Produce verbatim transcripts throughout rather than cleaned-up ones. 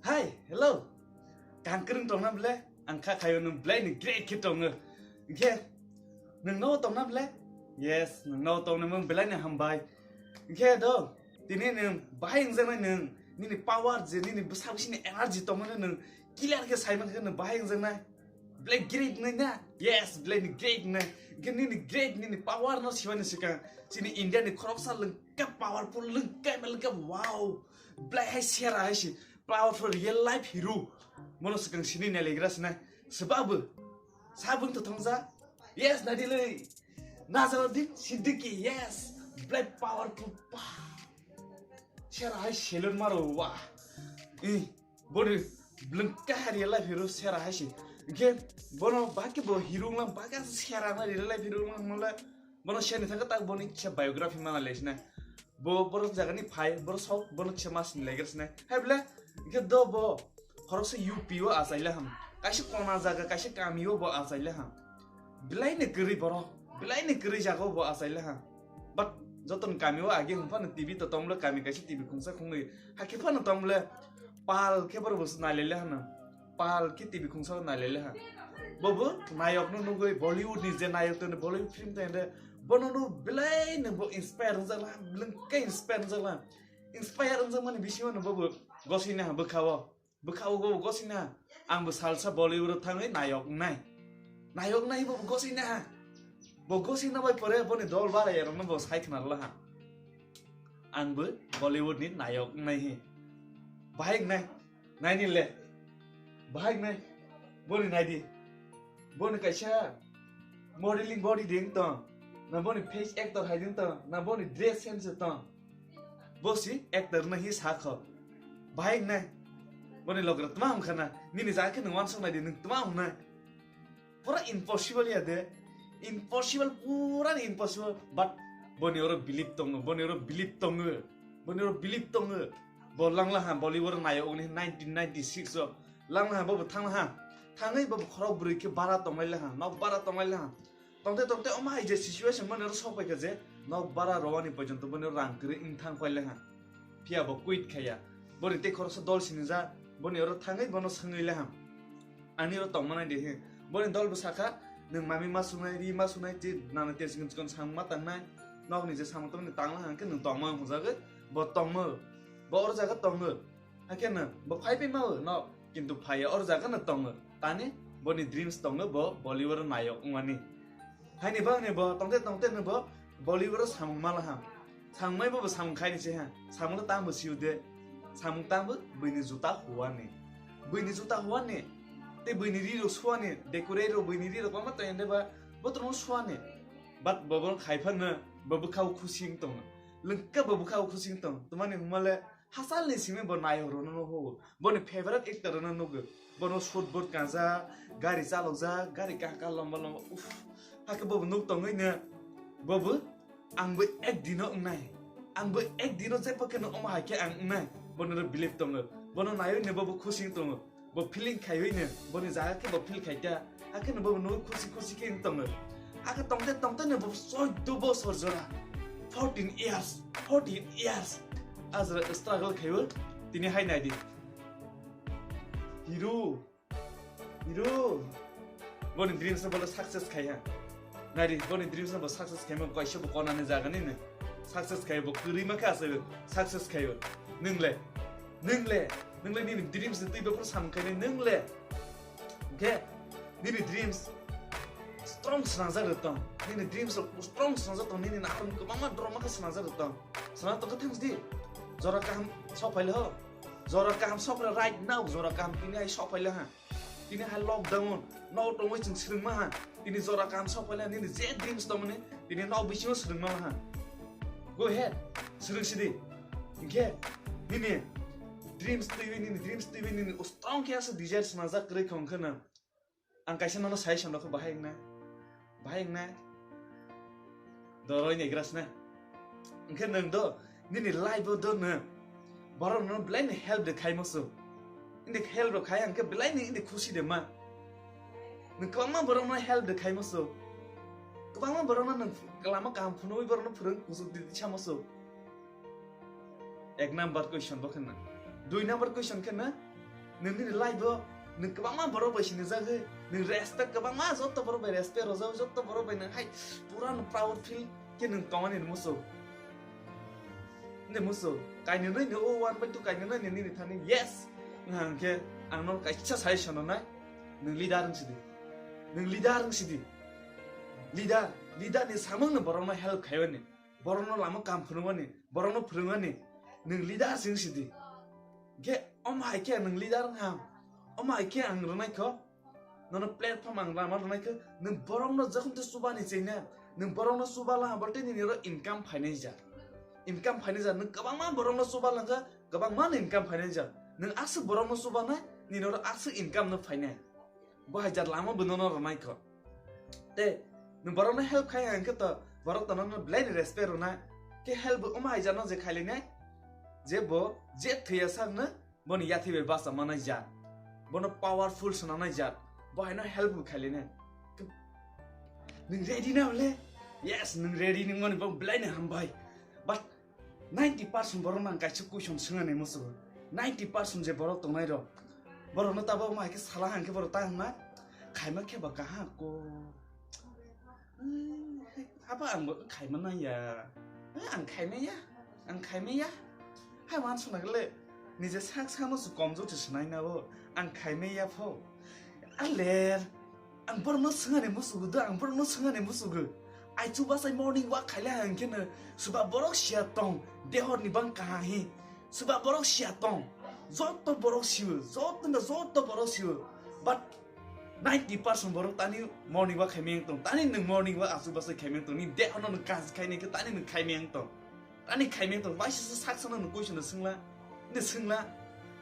Hi, hello. Kang kwrwng tongna ble? Ang kha khayo nwng belai ni great khe tongo. Hwnkhe nwng no tongna ble? Yes, nwng no tongna mung belai ni hambai. Hwnkhe do, tini nwng bahai wngjaknai nwng, nini power je nini bwsa bisini energy tongmani nwng clear khe sai mankhe nwng bahai wngjaknai. Belai great wngnai na? Yes, belai ni great wngnai. Hwnkhe nini great, nini power no sibani swkang chini India ni khoroksa lwngkha powerful, lwngkha, lwngkha, wow. Belai hai sera hai si. Powerful real life hero. Mono swkang sini nelegra sina. Sebabo. Sabung to thongja. Yes, nadiloi. Nazaruddin Siddiqui, yes. Black powerful. Wah. Sera hai selon maro, wah. Eh, boni blengka real life hero sera hai si. Ge bono baki bo hero lang baka sera na real life hero lang mala. Bono seni thaka tak boni kisa biography mana lesna. Bo borok jagani phai, borok sok bono kisa mas ni leger sne. Hai bole, ge do bo, khoroksa U P o achaile ham. Kaisa kona jaga, kaisa kami o bo achaile ham. Belai ni kwrwi borok, belai ni kwrwi jaga o bo achaile ham. But joton kami o age hum phano T V to tong bole, kami kaisa T V khungsa khungwi. Hakhe phano tong bole, pal khe borok bo nailele hano. Pal khe T V khungsa o nailele ha. Bobo nayok no nugwi Bollywood ni je nayok tong Bollywood film tong de bono no belai no bo inspire wngjakla, belai khe inspire wngjakla. Inspire wngjakmani bisingo no bobo gosina ha bwkha o. Bwkha o bobo gosina ha. Ang bo salsa Bollywood o thangwi nayok nai. Nayok nai bobo gosina ha. Bo gosina bai pore boni dol bara ya rokno bo sai khna la ha. Ang bo Bollywood ni nayok nai hi. Bahai nai. Naini le. Bahai nai. Boni naidi. Boni kaisa modeling body ding tong. Na boni face actor hai ding tong. Na boni dress sense tong. Bosi actor na hi sakho. Bahai nai. Boni logra tma hum khana. Nini jaga khe nung wansuk naidi nung tma hum nai. Pura impossible ya de. Impossible, pura impossible. But boni oro believe tongo, boni oro believe tongo. Boni oro believe tongo. Bo langla ha Bollywood nayo uni nineteen ninety-six o. Langla ha bobo thangla ha. Thangwi bobo khorok bwrwi khe bara tonglai la ha. Nok bara tonglai la ha. Tongte tongte omo hai je situation boni oro sok pai kha je nok bara rowani porjonto boni oro rang kwrwi wng thang pai la ha. Phiya bo quit khaya. Boni tei khoroksa dol sinijak. Boni oro thangwi bono swngwi le ham. Ani oro tongma nai de he. Boni dol bo sakha, nwng mami ma sunai, ri ma sunai, tei nana tei sikon sikon samung ma tangnai. Nokni je samung tongmani tangla hang khe nwng tongma hwnjagwi bo tongmo. Bo oro jaga tongo. Hakhe nwng bo phai pai ma o nok. Kintu phaiya oro jaga no tongo. Tani boni dreams tongo bo Bollywood o nayok wngmani. Haini bagwi bo tongte tongte no bo Bollywood o samung mala ham. Samung mai bo bo samung khaini se ha. Samung no tang bo siu de. Samung tang bo buini juta huani. Buini juta huani. Te buini ri ro suani. Decorate ro buini ri ro kwma to ende ba. Bo to no suani. But bo bo khai phan no bo bwkha o khusi wng tongo. Lengka bo bwkha o khusi wng tong. Tumani humale Hachal ni simi bo nayok rwno no ho. Boni favorite actor rwno nugo. Bono suit boot kanjak, gari chalokjak, gari kaham kaham lomba lomba. Uff. Hakhe bobo nuk tongwi no. Bobo ang bo ek dino wngnai. Ang bo ek dino jepho kheno omo hai khe ang wngnai. Bono ro believe tongo. Bono naiwi no bobo khusi tongo. Bo feeling khaiwi no, boni jaga khe bo feel khai ta. Hakhe no bo nugwi khusi khusi khe wng tongo. Hakhe tongte tongte no bo soddo bosor jora, fourteen years, fourteen years. A jora struggle khaiwi tini hai nai di. Hero, hero. Boni dreams no bole success khai ha. Nai di, boni dreams no bo success khaima kaisa bo konani jaga ni no. Success khai bo kwrwi ma khe asai success khai bo. Nung le, nung le, nung le nini dreams ni twi before samung khai nung le. Hwnkhe nini dreams strong swnangjak rw tong. Nini dreams rok strong swnangjak tong. Nini naharmung kwbangma drama khe swnangjak rw tong. Swnam tong khe thangs di. Jora kaham sok phai le ho. Jora kaham sok phai le right now. Jora kaham tini hai sok phai le ha. Tini hai lockdown. Nok tongwi chwng swrwngma ha. Tini jora kaham sok phai le ha. Nini je dreams tongmani tini nok bisingo swrwngma ha. Go ahead. Swrwng sidi. Hwnkhe nini dreams twiwi, nini dreams twiwi nini strong khe aswk desire swnajak kwrwi kha hwnkhe no. Ang kaisa nono suggestion rokha bahai wngnai. Bahai wngnai. Doroi negrasna. Hwnkhe nwng do nini life o do nwng borok no belai ni help de khai musu. Indi help rok khai hwnkhe belai ni indi khusi de ma. Nwng kwbangma borok no help de khai musu. Kwbangma borok no nwng lama kaham phunugwi borok no phwrwng kuchuk di sa musu. Ek number question bo kheno. Dui number question kheno. Nini life o nwng kwbangma borok bai sinijagwi, nwng respect kwbangma, joto borok bai respect rwjak, joto borok bai nwng hai pura no proud feel khe nwng tongmani musu. Nde musu, kainwi nai ni o one by two kainwi nai ni nini thani, yes. Nwng hwnkhe ang no kaisa suggestion rwnai, nwng leader wng sidi. Nwng leader wng sidi. Leader, leader ni samung no borok no help khaiyoni. Borokno lama kam phwrwngmani, borokno phwrwngmani, nwng leader se wng sidi. Khe omo hai khe nwng leader wng ham, omo hai khe ang rwnai kho, nono platform ang lama rwnai kho, nwng borokno jokhon tei chubani chengna, nwng borokno chuba la bolte nini oro income phainai ja, income phainai ja, nwng kwbangma borokno chuba langkha, kwbangma no income phainai ja, nwng aswk borokno chuba nai, nini oro aswk income no phainai. Bo hai jat lama bo nono rwnai kho. Tei nwng borokno help khai hwnkhe to borok to nono belai ni respect rwnai. Khe help bo omo hai jat no je khailainai, je bo je thwiya sakno boni yathwi bai basa manai jat, bono powerful swnamnai jat, bo haino help bo khailainai. Nwng ready na bole? Yes, nwng ready, nwng mani bo belai ni hambai. But ninety percent borok no ang kaisa question swngani musugo. Ninety percent je borok tongnai rok, borok no tabok ma khe sala hang khe borok ta hwnna khaima khe ba kaham ko. Abo ang bo khaima nang ya. Eh, ang khaima ya. Ang khaima ya. Hai man suna gele nije sak samo su komjor se sinai na bo. Ang khaima ya pho. Aler. Ang borokno swngani musugo do, ang borokno swngani musugo. Ai chuba sai morning walk khaile hang khe no, suba borok siya tong, dehor ni bang kaha hi. Suba borok siya tong. Joto borok siyo, joto na joto borok siyo. But ninety percent borok tani morning walk khaimeng tong. Tani nwng morning walk achuba sai khaimeng tong. Ni dehor no nwng kas khaini khe tani nwng khaimeng tong. Ani khaimeng tong, waisa se sak sakno nwng question no swngla, nini swngla,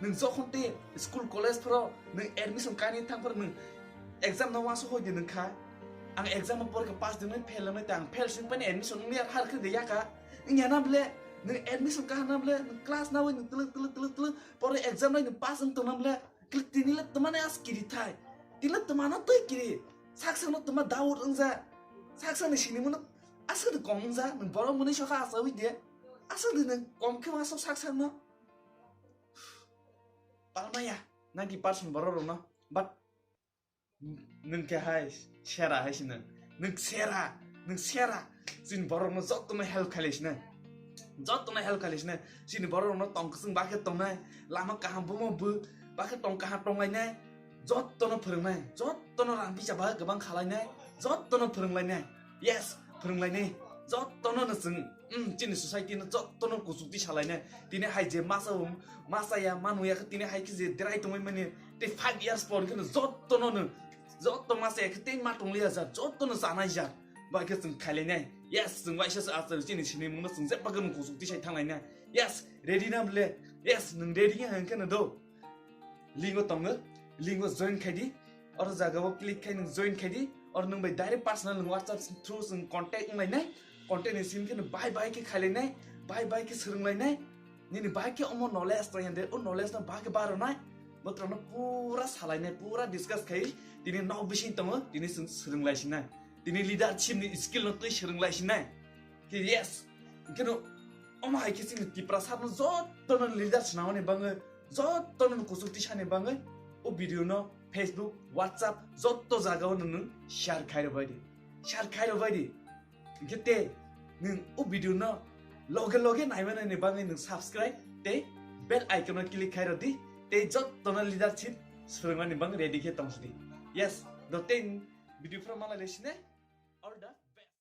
nwng jokhon tei school college phoro nwng admission kainwi thang phoro nwng exam no wansuk hoi di nwng kha, ang exam o porikha pass di nwng fail wngnai ta, ang fail swng pani admission wngya har khe de yaka, wngya na bole, nwng admission kaha na bole, nwng class nawi nwng twlwk twlwk twlwk twlwk pore exam nai nwng pass wng tong na bole, Kle tini le tma nai as kiri thai. Tini le tma no twi kiri. Sak sak no tma Daud wngja. Sak sak ni sini mano aswk de kom wngja. Nwng borok mwnwi sokha achawi de. Aswk de nwng kom khe ma sok sak sak no. Palmaya. Ninety percent borok rok no. But nwng khe hai sera hai sino. Nwng sera. Nwng sera. Chini borok no joto no help khailai sino. Jotono help khailai sinai. Chini borok rokno tong kwchwng bakhe tongnai, lama kaham bomo bw bakhe tong kaham tonglainai, jotono phwrwngnai, jotono rang bisa bakhe kwbang khalainai, jotono phwrwnglainai. Yes, phwrwnglainai. Jotono no chwng, mm, chini society no jotono kuchukti salainai. Tini hai je masa um, masa ya, manu ya khe tini hai khe je derai tongwi mani, tei five years por khe no jotono no, joto masa ya khe tei ma tongliya ja, jotono chanai ja. Bai khe chwng khailainai. Yes, chwng waisa se achai chini sinimungno chwng jeba khe nwng kuchuk tisai thanglainai. Yes, ready na bole? Yes, nwng ready khe hwn khe no do. Link o tongo, link o join khai di. Oro jaga o click khai nwng join khai di. Oro nwng bai direct personal nwng WhatsApp through chwng contact wnglainai. Contact ni simi khe nwng bai bai khe khailainai, bai bai khe swrwnglainai. Nini bai khe omo knowledge tong yande, o knowledge no bai khe baronai. Botrokno pura salainai, pura discuss khai tini nok bising tongo, tini chwng swrwnglai sinai. Tini leadership ni skill no twi swrwng lai sinai. Khe yes. Khe no omo hai khe chini Tiprasa no joto no leader swnamani bangwi, joto no kuchuk tisani bangwi o video no Facebook, WhatsApp joto jaga o nwng share khai rwbai di. Share khai rwbai di. Khe te nwng o video no loge loge naimani bangwi nwng subscribe tei bell icon no click khai rw di. Tei joto no leadership swrwngmani bangwi ready khe tong sidi. Yes, do ten video phoro malai le sine. All done.